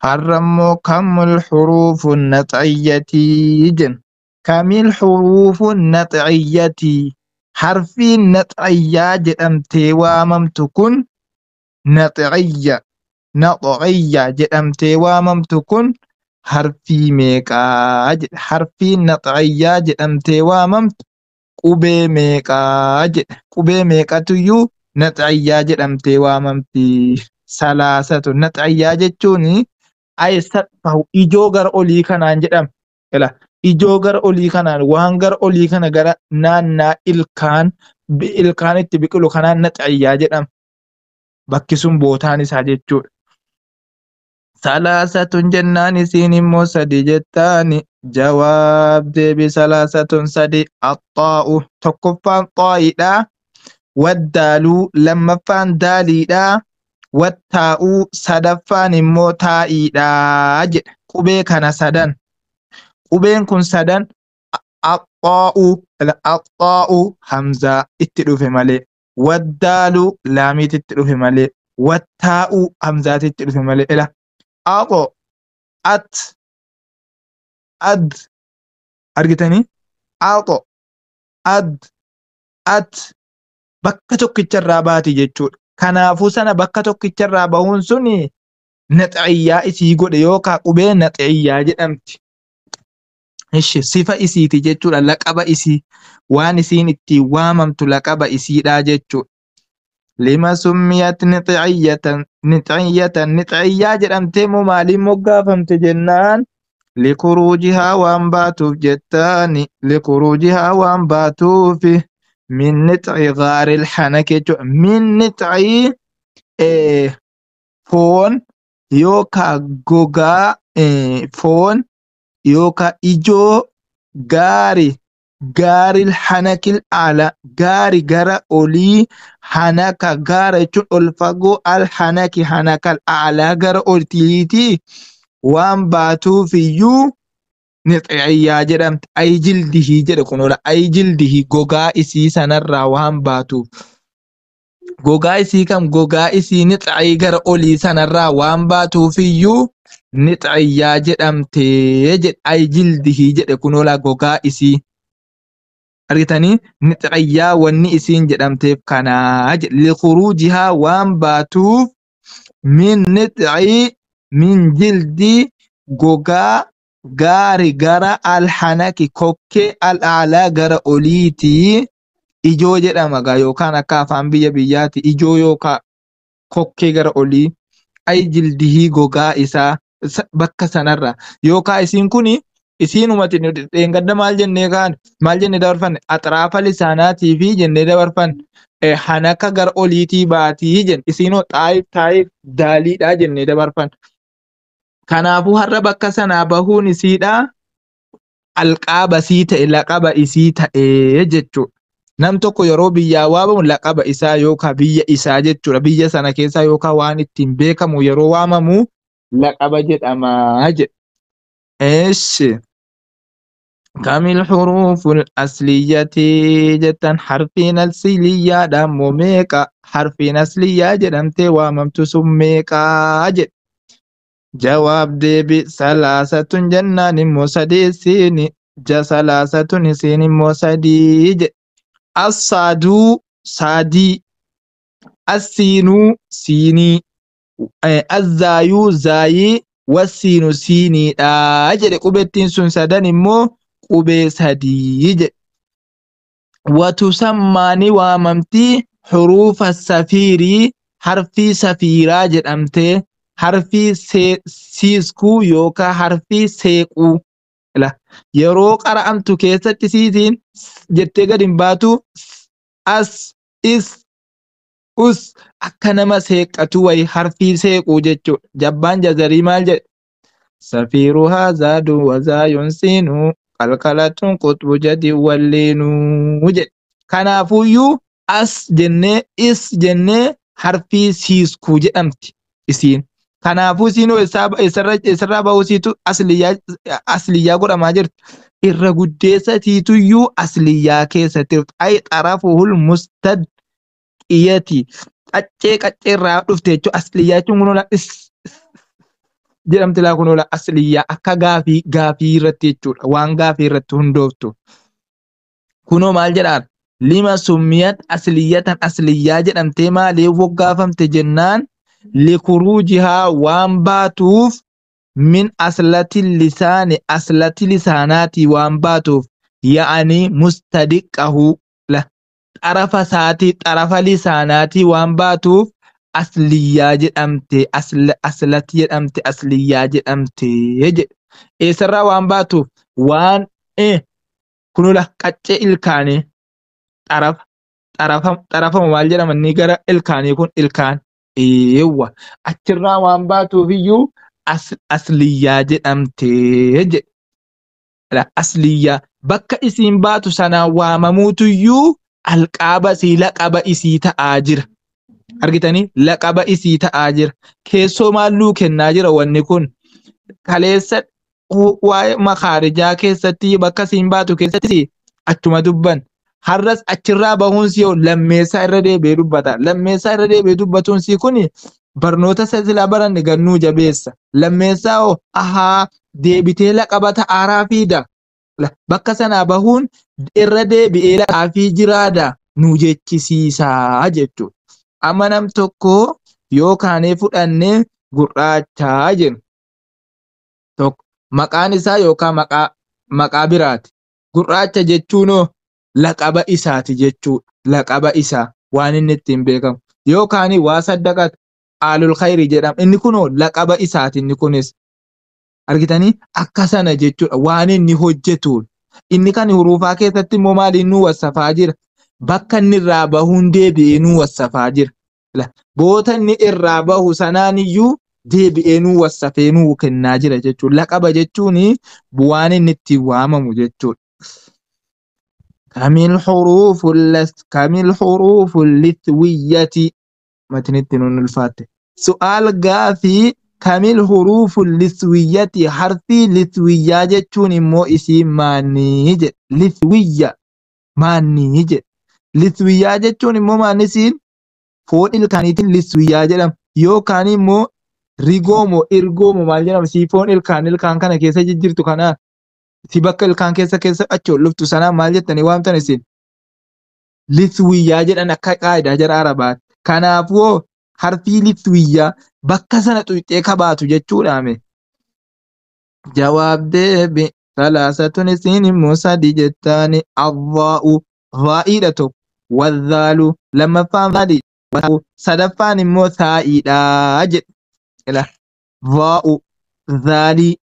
Har'a immoo kamul xuruufu naxiyyatii jenna. Kamil xuruufu naxiyyatii, harfiin naxiyyaa jedhamtee waamamtu kun, naxiyya naxiyya jedhamtee waamamtu kun harfii meeqaa jedha. Harfiin naxiyyaa jedhamtee waamamtu qubee meeqaa jedha. Qubee meeqatuyyuu naxiyyaa jedhamtee waamamti? Salaasatu. Naxiyyaa jechuun ay sadfahu, ijoo gara olii kanaan jedhama. Ila ijoo gara olii kanaan, waan gara olii kana gara naannaa ilkaan ilkaan itti biqilu kanaan naxiyyaa jedhama. Bakki sun bootaan isaa jechuudha. Salaasatun jennaan isiin immoo sadi jettaani. Jawaab, deebi, salaasatun sadi. Axxaa'u, tokkoffaan xaa'iidha. Waddaaluu, lammaffaan daaliidha. Wattaa'uu, sadaffaan immoo taa'iidha jedha. Qubee kana sadan. Qubeen kun sadan, axxaa'u, axxaa'u hamzaa itti dhufe malee. Waddaaluu laamiitti itti dhufe malee. Wattaa'uu hamzaatti itti dhufe malee. Ila axo, at, ad, argitanii, axo, ad, at bakka tokkicharraa baati jechuudha. Kanaafuu sana bakka tokkicharraa bahuun suni naxiyyaa isii godhe yookaan qubee naxiyyaa jedhamti. Ishi sifa isiiti jechuudha. Laqaba isii, waan isiin ittiin waamamtu laqaba isiidha jechuudha. Lima summiyat nixiyyatan, nixiyyatan, nixiyyaa jedhamtee moo maaliin moggaafamte jennaan, likuruujihaa waan baatuuf jettaani. Likuruujihaa waan baatuufi, min nixi gaaril hanak jechuudha. Min nixi foon yookaan gogaa, foon yookaan ijoo gaari, gaaril hanakil ala, gaari gara olii, hanaka gaara jechuun ol fagoo, al hanaki hanakal alaa gara oliitii waan baatuuf iyyuu nixiyyaa jedhamti. Ay jildihii jedhe kun ola, ay jildihii, gogaa isii sanarraa waan baatuuf. Gogaa isii kam? Gogaa isii nixii gara olii sanarraa waan baatuuf iyyuu nixiyyaa jedhamtee jedhe. Ay jildihii jedhe kun ola, gogaa isii. Argitanii, nixiyyaa wanni isiin jedhamteef kanaa jedhe. Likuruujihaa waan baatuuf, min nixii, min jildii, gogaa gaari gara alhanaki kokkee al'aalaa gara oliitii, ijoo jedhama gaa yookaan akka afaan biyya biyyaatti ijoo yookaan kokkee gara olii, ay jildihii, gogaa isaa bakka sanarra yookaan isiin kuni isiinumati dheengadda maal jennee kaan, maal jennee dabarfanne? Axraafa lisaanaatii fi jennee dabarfanne, hanaka gara oliitii baatii jenne. Isiinoo xaayif taayif daaliidha jennee dabarfanne. Kanaafuu har'a bakka sanaa bahuun isiidha alqaaba isii ta'e, laqaba isii ta'e jechuudha. Nam tokko yeroo biyyaa waamamu laqaba isaa yookaan biyya isaa jechuudha. Biyya sana keessaa yookaan waan ittiin beekamu yeroo waamamu laqaba jedhama jedha. Eeshi. Kamil huruuful asliyyati jettan, harfiin asliyyaadha immoo meeqa? Harfiin asliyyaa jedhamtee waamamtu sun meeqaa jedha. Jawaab, deebi, salaasatun jennaan immoo sadeessiini. Ja salaasatun isiin immoo sadii jedhe. Assaaduu saadii, assiinuu siinii, azzaayuu zaayii, wassiinu siiniidha jedhe. Qubettiin sun sadan immoo qubee sadii jedhe. Watusammaani waamamtii huruufa safiirii, harfii safiiraa jedhamtee, harfii siiskuu yookaan harfii seequu. Yeroo qara'amtu keessatti siitiin jettee gad hin baatu, as is us akka nama seeqqatu wayi, harfii seequu jechuudha. Jabbaan jazarii maal jedhe? Safiiruhaa zaadu wazaayun siinuu qalqalatun qutbu jadi walliinuu jedhe. Kanaafuyyuu as jennee is jennee harfii siiskuu jedhamti isiin. Kanaafuu isiin eessarraa bahuu siitu asliyyaa godhamaa jirti? Irra guddeessa siituyyuu asliyyaa keessatti. Ay xarafuhul mustadqiyati. Qaccee qacceerraa dhufte jechuudha. Asliyyaa jechuun kun is jedhamte laa kun oola asliyyaa akka gaafii gaafii irratti jechuudha. Waan gaafii irratti hundooftu. Kunoo maal jedhaan? Lima summiyat asliyatan asliyyaa jedhamtee maaliif moggaafamte jennaan likuruujihaa waan baatuuf min aslati lisaani aslati lisaanaatii waan baatuuf ya'anii mustadiqqahu la xarafa isaatii xarafa lisaanaatii waan baatuuf asliyyaa jedhamte aslati jedhamte asliyyaa jedhamte jedhe. Eessarraa waan baatuuf waan kunula qaccee ilkaanii xarafa xarafa xarafama maal jedhama inni gara ilkaanii kun ilkaan eewwa achirraa waan baatuuf iyyuu asliyyaa jedhamte jedhe. Asliyyaa bakka isiin baatu sanaan waamamuutu iyyuu alqaaba isii laqaba isii ta'aa jira. Argitanii laqaba isii ta'aa jira. Keessoo maalluu kennaa jira wanni kun. Kaleessa waa'ee makaarijaa keessatti bakka isiin baatu keessatti achuma dubban. Har'as achirraa bahuun si lammeessaa irra deebi'ee dubbata. Lammeessaa irra deebi'ee dubbatuun si kun barnoota silaa baranne gannuu jabeessa. Lammeessaa hoo ahaa deebitee laqaba ta'aaraa fiida. Bakka sanaa bahuun irra deebi'ee laqaafii jiraada nu jechisiisaa jechuudha. Amma nam tokko yoo kaanee fudhannee gurraachaa jennu tokko maqaan isaa yookaan maqaa biraati. Gurraacha jechuunoo laqaba isaati jechuudha. Laqaba isaa waan inni ittiin beekamu. Yookaan waa saddaqatu aalul khayrii jedhama. Inni kunoo laqaba isaati inni kunis. Argitanii akka sana jechuudha waan inni hojjetuun. Inni kan huruufaa keessatti immoo maaliin nu wassafaa jira? Bakka inni irraa bahuun deebi'ee nu wassafaa jira. Boota inni irraa bahu sanaan iyyuu deebi'ee nu wassafee nu kennaa jira jechuudha. Laqaba jechuun waan inni ittiin waamamu jechuudha. Kamil huruufu lithwiyyati matnitti nun ulfaatte. Su'aal gaafii kamil huruufu lithwiyyati harfii lithwiyyaa jechuun immoo isii maannii jedhe. Lithwiyya maannii jedhe. Lithwiyyaa jechuun immoo maanni isiin foon ilkaaniitiin lithwiyyaa jedhama. Yookaan immoo rigoomo irgoomo maal jedhama sii foon ilkaan ilkaan kana keessa jijjiirtu kanaan si bakka ilkaan keessa keessa achi ol dhuftu sanaan maal jettanii waamtan isin lithwiyyaa jedhan akka qaayidaa jara Arabaati. Kanaafuu harfii lithwiyyaa bakka sana xuqxee kabaatu jechuudhaame. Jawaab deebi salaasatun isin immoo sadi jettaani addaa'u dhaa'iidha tokko wazzaalu lammaffaan zaali sadaffaan immoo saa'iidha jedhe. Dhaa'u zaalii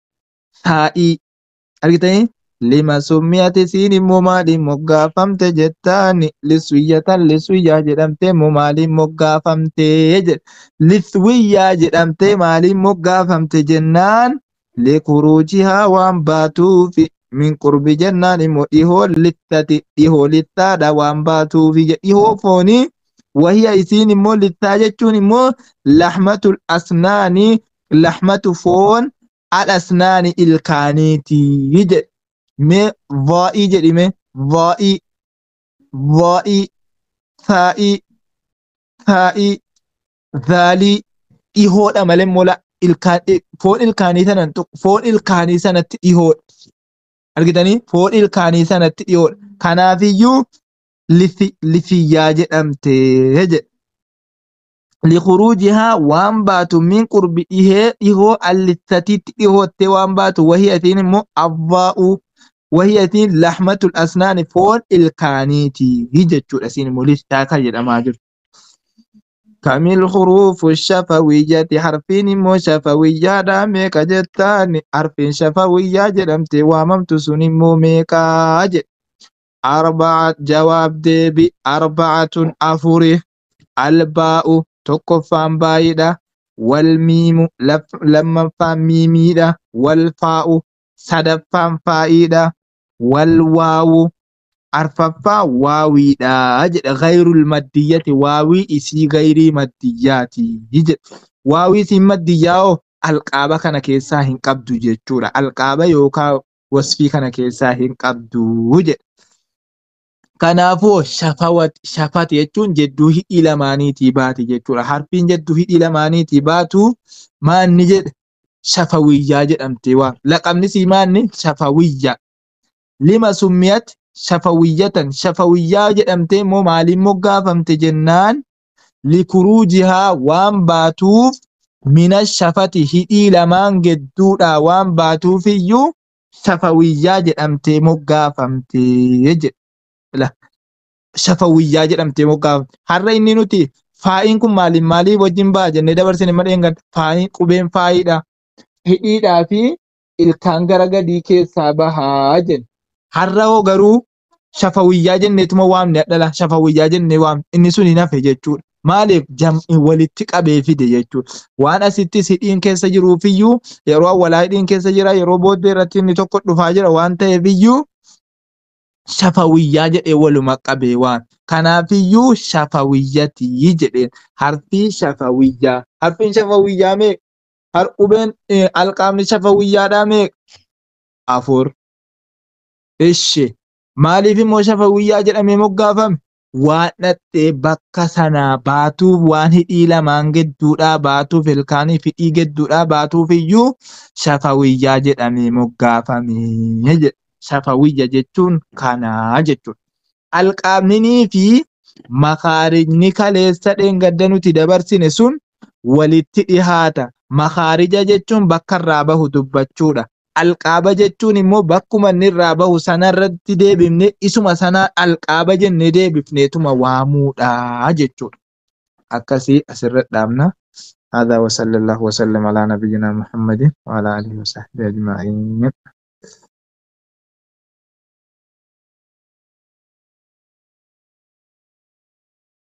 saa'ii argitanii lima summiyati isiin immoo maaliin moggaafamte jettaani liswiyyatan liswiyyaa jedhamtee immoo maaliin moggaafamte jedhe. Liswiyyaa jedhamtee maaliin moggaafamte jennaan likuruujihaa waan baatuufi min qurbi jennaan immoo dhihoo littati dhihoo littaadha waan baatuufi dhihoo foonii wahiya isiin immoo littaa jechuun immoo lahmatul asnaani lahmatu foon al asnaani ilkaaniiti jedhe. Mee vaa'ii jedhime vaa'ii vaa'ii saa'ii saa'ii zaalii dhihoodha malee mola ilkaan foon ilkaanii sanan foon ilkaanii sanatti dhihoodha. Argitanii foon ilkaanii sanatti dhihoodha. Kanaafiyyuu lifiyyaa jedhamte jedhe. Likuruujihaa waan baatu min qurbi dhihee dhihoo allissatiitti dhihoottee waan baatu wahii asiin immoo avvaa'u wahii asiin lahmatul asnaani foon ilkaaniiti jechuudha asiin immoo listaa kan jedhamaa jiru. Kamil huruufu shafawiyyati harfiin immoo shafawiyyaadha meeqa jettaani harfiin shafawiyyaa jedhamtee waamamtu sun immoo meeqaa jedhe. Arba'a jawaab deebi arba'atun afuri albaa'u tokkoffaan baay'idha wal miimu lammaffaan miimiidha wal faa'u sadaffaan faa'iidha wal waawu arfaffaan waawiidha jedha. Ghayrul maddiyyati waawii isii gayrii maddiyyaati jedha. Waawii isiin maddiyyaa hoo alqaaba kana keessaa hin qabdu jechuudha. Alqaaba yookaan wasfii kana keessaa hin qabdu jedha. Kanaafuu shafat jechuun jedduu hidhii lamaaniitii baati jechuudha. Harfiin jedduu hidhii lamaaniitii baatu maanni jedhe. shafawiyyaa jedhamtee waam. Laqabni sii maanni shafawiyyaa. Lima summiyat shafawiyyatan shafawiyyaa jedhamtee immoo maaliin moggaafamte jennaan likuruujihaa waan baatuuf mina shafati hidhii lamaan gedduudhaa waan baatuuf iyyuu shafawiyyaa jedhamtee moggaafamte jedha. Shafawiyyaa jedhamtee moggaafamte. Har'a inni nuti faayiin kun maaliin maalii wajjin ba'a jennee dabarsine malee faayiin qubeen faayiidha. Hidhiidhaa fi ilkaan gara gadii keessaa bahaa jenna. Har'a hoo garuu shafawiyyaa jenneetuma waamne hadhala shafawiyyaa jennee waamne inni sun hin hafe jechuudha. Maaliif jam'i walitti qabee fide jechuudha. Waan asittis hidhiin keessa jiruufiyyuu yeroo awwalaa hidhiin keessa jira yeroo booddee irratti inni tokko dhufaa jira waan ta'eefiyyuu shafawiyyaa jedhee waluma qabee waan. Kanaafiyyuu shafawiyyatii jedheen harfii shafawiyyaa. Harfiin shafawiyyaa meeqa? Har qubeen alqaamni shafawiyyaadhaa meeqa? 4. Ishi maaliif immoo shafawiyyaa jedhamee moggaafame? Waan dhattee bakka sanaa baatuuf waan hidhii lamaan gidduudhaa baatuuf ilkaaniif hidhii gidduudhaa baatuuf iyyuu shafawiyyaa jedhamee moggaafame jedha. Shafawiyya jechuun kanaa jechuudha. Alqaamninii fi makaarijni kaleessa dheengadda nuti dabarsine sun walitti dhihaata. Makaarija jechuun bakka irraa bahu dubbachuudha. Alqaaba jechuun immoo bakkuma inni irraa bahu sanarratti deebifne isuma sanaa alqaaba jennee deebifneetuma waamuudha jechuudha. Akkasii asirra dhaabna. هذا وصلى الله وسلم على نبينا محمد وعلى آله وصحبه أجمعين.